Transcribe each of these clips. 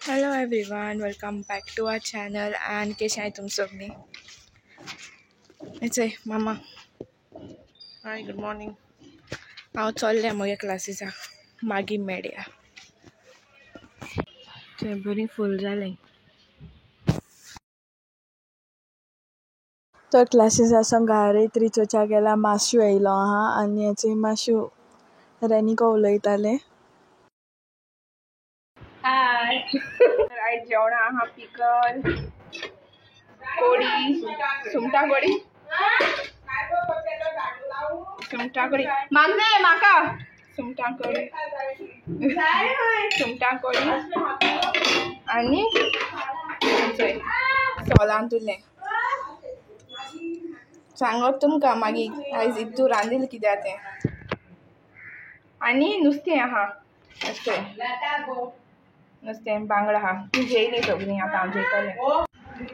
Hello everyone, welcome back to our channel. And कैसे आए तुम सब ने? ऐसे मामा, हाय, गुड मॉर्निंग। हांव चल्लें म्हगे क्लासीसा, मागीर मेळया। थंय बरी फूल जालें। तर क्लासीस आसून घारी त्रिचोच्या गेला माश्यो येयलो आहा आनी हेचे माश्यो रेनिको उलयताले। हाय, आयज जेवणां आहा पिकल, कोडी, सुंगटां कोडी, सुंगटां कोडी मागले म्हाका, सुंगटां कोडी, सुंगटां कोडी आनी सोलां तुलें। सांगत तुमकां मागीर आयज इतू रांदील कित्याक तें। आनी नुस्तें आहा, नुस्तें नुस्तें बांगडा आहा। तूं जेयली सगळीं, आतां हांव जेयतलें।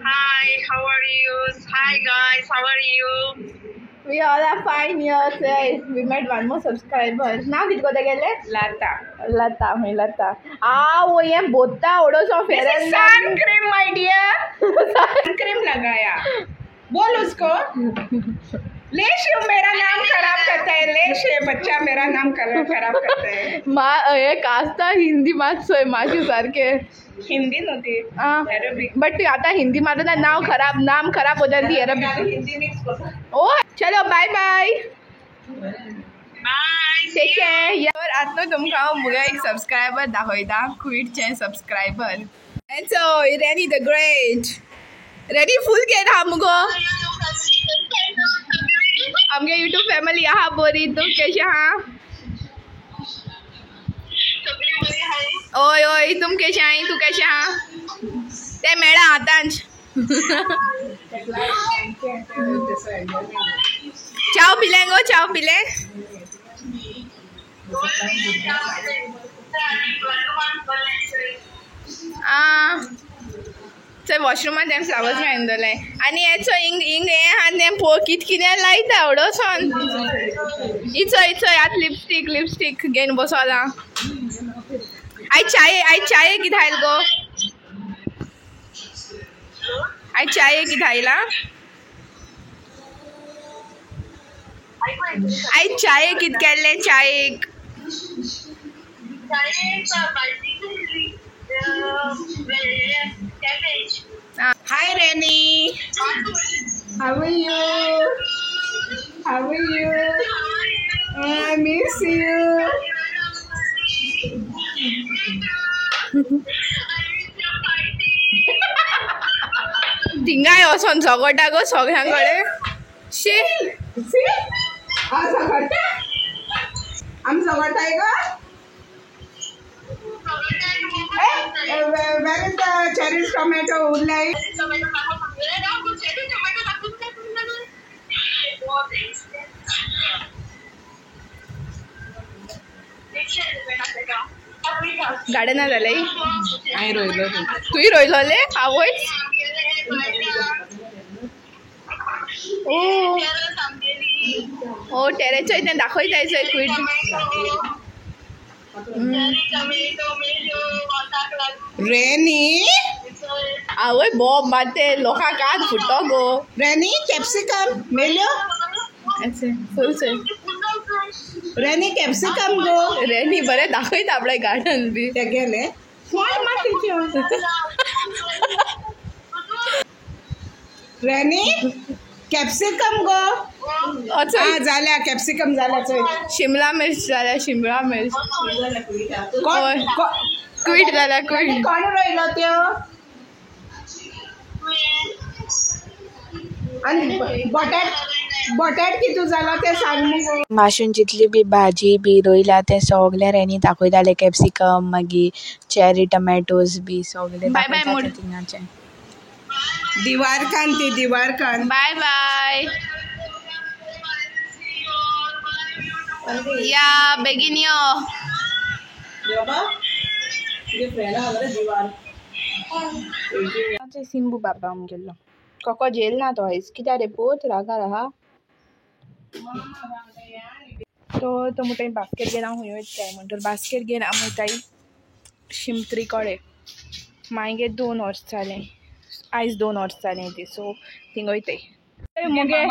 Hi, how are you? Hi guys, how are you? We all are fine here, sir. We met one more subscriber. नाव कितें कोता गेलें? लता। लता, हय लता। आ वो ये बोत्ता ओडोसो This is sun cream, my dear. Sun cream लगाया। बोल उसको। ले शिव मेरा नाम खराब करता है, ले शिव बच्चा मेरा नाम खराब करता है। मा हे कास्ता हिंदी मात सोय माशी सारके। हिंदी नव्हती, अरबी। बट आता हिंदी मारता ना, नाव खराब, नाम खराब हो जाती है अरबी। हिंदी मिक्स करता। ओ चलो बाय बाय, बाय, टेक केअर। तर आतां तुमकां हांव म्हगे एक सबस्क्रायबर दाखयता, क्विटचे subscriber. And so Renny the great, Renny full घेत आहा मुगो। आमगे यूट्यूब फॅमिली आहा बरी, तूं कशें आहा? ओय ओय, तुम कशें आहाय, तूं कशें आहा? तें मेळा आतांच। चाव पिलें गो, चाव पिलें? आं, थंय वॉशरुमान तें फ्लावर्स मेळून दवरलें। आनी हेचो हिंग हिंग हें आहा तें पळोव कित कितें लायता वडोसोन। इचो इचो आतां लिपस्टीक लिपस्टीक घेवन बसोला। आयज चाये, आयज चाये कितें आयल गो? आयज चाये कितें आयला? आयज चाये कितें केल्लें चायेक? Hi Renny, how are you? How are you? I miss you. थिंगाय वचोन झगडटा गो सगळ्यां कडेन। शी झगडटा, आमी झगडटाय गो? Where is the cherry tomato उरलाय? गार्डना जालें? हांवें रोयलो। तुवें रोयलोलें? आवय, ओ ओ टेरेचोय तें दाखयताय चोय क्विट। रेनी आवय बोब मारते लोकांक कान फुट्टो गो। रेनी कॅप्सिकम मेल्यो? फूल चोय रेनी कॅप्सिकम गो। रेनी बरें दाखयता आपलें गार्डन बी। ते गेले कोण मारते? रेनी कॅप्सिकम गो। अच्छा जाल्या कॅप्सिकम जाल्या चोय। शिमला मिर्च जाल्या, शिमला मिर्च। क्विट जाल्या, क्विट। कोण रोयलो त्यो? आनी बटाट, बटाट कितू जाला तें सांग मुगो। माशून जितली बी भाजी बी रोयल्या तें सगळें रेनी दाखयतालें। कॅप्सिकम, मागीर चेरी टमॅटोज बी सगळें बाय बाय दाखयता थिंगाचें। दिवार खान ती, दिवार खान। बाय बाय, या बेगीन यो। सिंबू बाबा आमगेलो कोको जेल ना तो आयज कित्याक रे पोत रागार आहा तो। तो म्हणटा बास्केट घेवन हांव खंय वयता काय म्हणटर बास्केट घेवन हांव वयताय शिमत्री कडेन। मागीर 2 वर्स जालें, आयज 2 वर्स जालें ती. सो थिंग वयताय. मुगे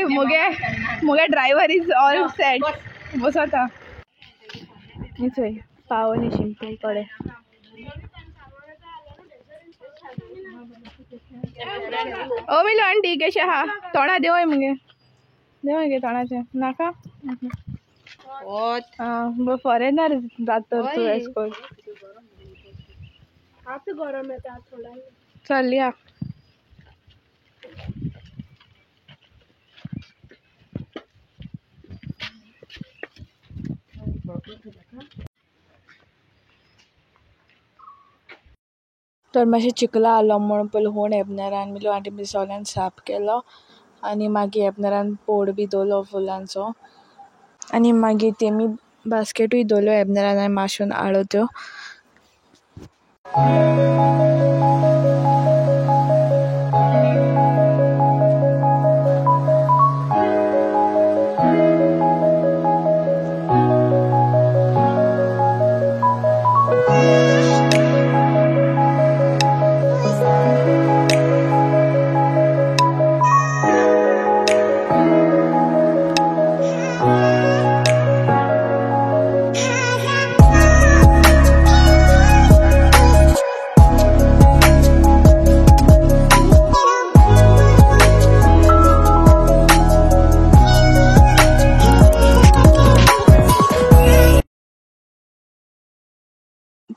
मुगे मुगे ड्रायव्हर is all set बसता. चोय पावली शिंपे कडे. ओ मिलो आंटी कशें आहा? तोंडा देंवय मुगे, देंवय गे तोंडाचें नाका. आं फॉरेनर जाता तर तूं एशें कोन्न. चल या. तर मातशें चिखला आहलो म्हूण पयलीं होण हेबनरान मिलो आंटी बी सोगल्यान साफ केलो आनी मागीर हेबनरान पोड बी दवरलो फुलांचो आनी मागीर तेमी बास्केटूय दवरल्यो हेबनरान आनी माशून हाडलो त्यो.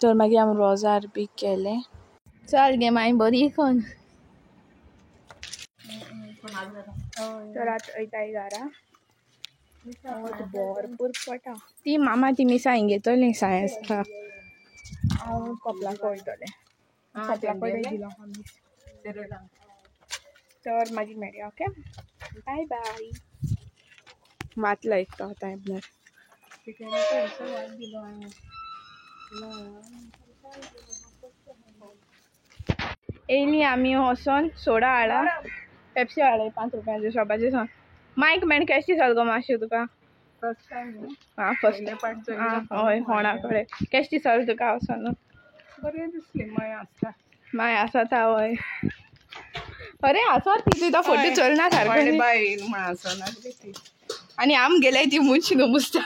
तर मागीर आमी रोजार बी केलें. चल गे मागीर बरी कोन. तर आतां वयताय घरा. भरपूर पडटा. ती मामा ती मिसां हिंग घेतली साय आसता. हांव कपलाक वयतलें, कपलाक वयतलें दिलो. तर मागीर मेळया. ओके बाय बाय. वात लायता आतां हेबनर. येयली आमी वचोन सोडा हाडला, पेप्सी हाडला 5 रुपयांचे शॉपाचे सावन. मायक मेण केश दिसल गो मातशें तुका? आं फर्स्ट हय होणा कडेन केश दिसल तुका वचोन? बरें दिसलें. माय आसता, माय आसता. हय अरे आसा ती तुका फोटो चलना सारको बाय म्हण आसना ती. आनी आम गेल्यार ती मुंशी न्हू मुसता.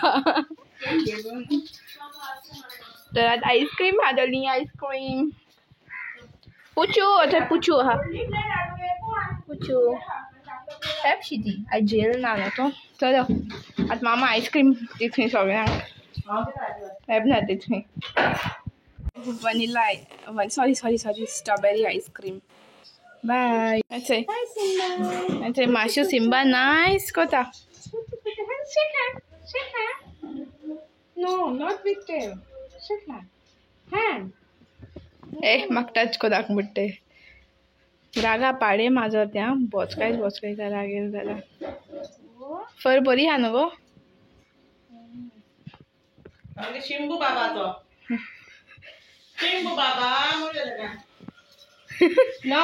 तर आतां आयस्क्रीम खातली. आयस्क्रीम पुचू अथंय पुचू आहा, पुचू पेप्सी ती आयज जेल ना न्हू तो. चलो आतां मामा आयस्क्रीम दितली सगळ्यांक. हेब ना दितली vanilla, sorry sorry sorry strawberry ice cream. Bye. थंय मातशें सिम्बा नायस कोता. No, not with tail. Shake hand. Hand. ए म्हाका टच कोताक म्हणटे. रागा पाडे माजर त्या बोचकायच बोचकायता रागेल जाल्यार. फर बरी आहा न्हू गो? शिंबू बाबाचो. शिंबू बाबा ना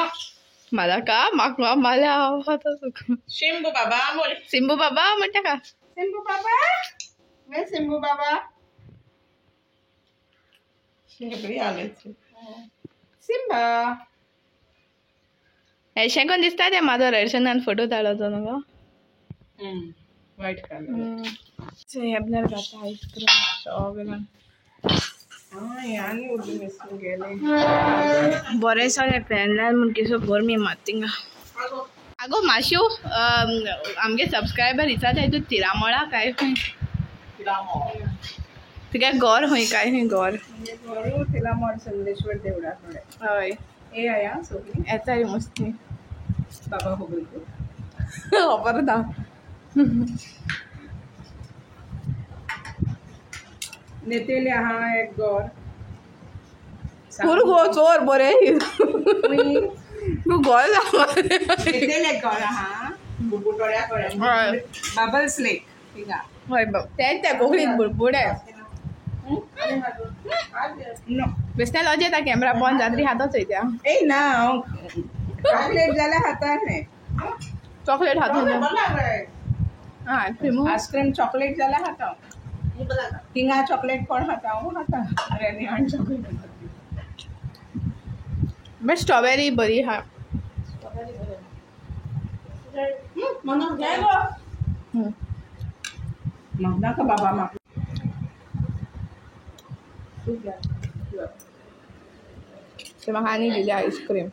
मला का म्हाका मला आवडटा तुका. शिंबू बाबा बोल. सिंबू बाबा म्हणटा का? सिंबू बाबा वे सिंबू बाबा सिंबा अशें कोन दिसता तें माजर हर्शनान फोटो धाडलो तो न्हू गो? वायट कलर. हेबनर खाता आयस्क्रीम सगळ्यांक. बरें सगळें फॅन लाय म्हूण केसो गरमी मात थिंगा. आगो मातश्यो आमगे सबस्क्रायबर विचारताय तूं तिरामोळा काय खंय? तुगे घर खंय काय खंय घर? तिरामोळ संदेश्वर देवळा कडेन. हय ए आया सगळीं येताय मस्ती बाबा खबर खबर ना. नेतेले आहा एक घर. पूर गो चोर बरें तूं घर नेतेले घर आहा बुडबुडोड्या कडेन. बाबल्स लेक थिंगा. हय बाब तेंच तें कोंकणीत बुडबुडे. बेश्टें लज येता कॅमेरा बंद जाता तरी हातच वयता. ए ना हांव चॉकलेट जाल्यार खाता न्ही. चॉकलेट खाता. आयस्क्रीम आयस्क्रीम चॉकलेट जाल्यार खाता. थिंगा चॉकलेट कोण खाता? हांव खाता. रेनी आनी चॉकलेट खाता. बट स्ट्रॉबेरी बरी हा. नाका बाबा म्हाका. ते म्हाका आनी दिली आयस्क्रीम.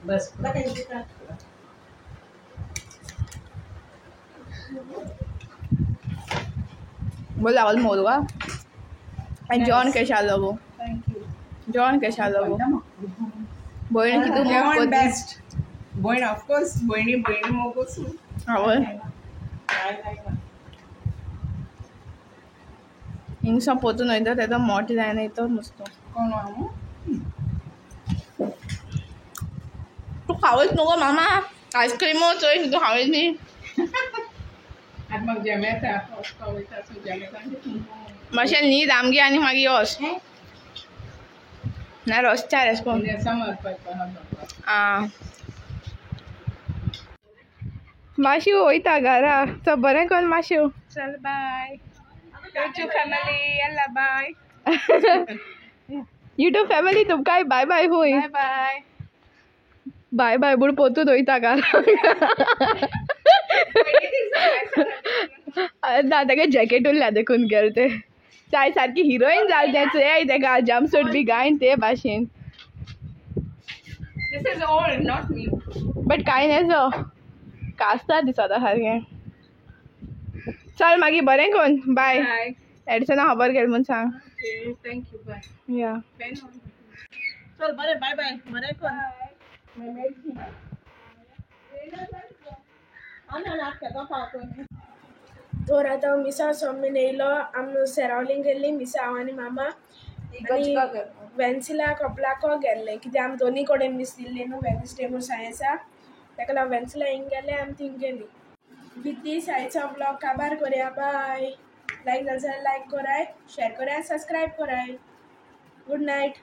बस बरो लागलो मोदका. आनी जेवण कशें आसलो गो? जेवण कशें आसलो गो? भयण कितू मोग जेवण बेस्ट. भयण ऑफकोर्स भयणी भयणी मोगूच. आवय हिंगसां पोतून वयता तेजो मोठो जायना तो नुस्तो. कोण हांव? तूं खावच न्हू गो मामा आयस्क्रीमूच चोय तूं खावच न्ही. आतां म्हाका जेम येता वयता सो जेम येता. मातशें न्हीद आमगे आनी मागीर योस ना रस्त्यार एशें कोन्न. आं मातशी वयता घरा. चल बरें कोन्न मातशें. चल बाय यूट्यूब फॅमिली. येल्ला बाय. यूट्यूब फॅमिली तुमकांय बाय बाय. खूंय बाय बाय बाय बाय बुड पोतून वयता घरा. ना तेका जॅकेट उरल्या देखून गेले ते. ताय सारकी हिरोईन जाल तें चोय तेका जम्पसूट बी घायन ते भाशेन. This is old not new. But कांय नेजो कास्तार दिसता सारकें. चल मागीर बरें कोन्न बाय. एडिसना खबर केली म्हूण सांग. Thank you bye. या चल बरें बाय बाय. बरें कर. तर आतां मिसां सोमीन येयलो. आमी सेरावलींग गेल्ली मिसा हांव आनी मामा. आनी वेन्सिला कपलाको गेल्ले कित्याक आमी दोनी कडेन मीस दिल्ली न्हू वेनसडे म्हूण सायन्सा. ताका लागून वेन्सिला हिंग गेले आमी थिंग गेली. विथ these आयचो व्लॉग काबार करया. बाय. लायक जाल्यार लायक कराय, शेर कराय, सबस्क्रायब कराय. Good night.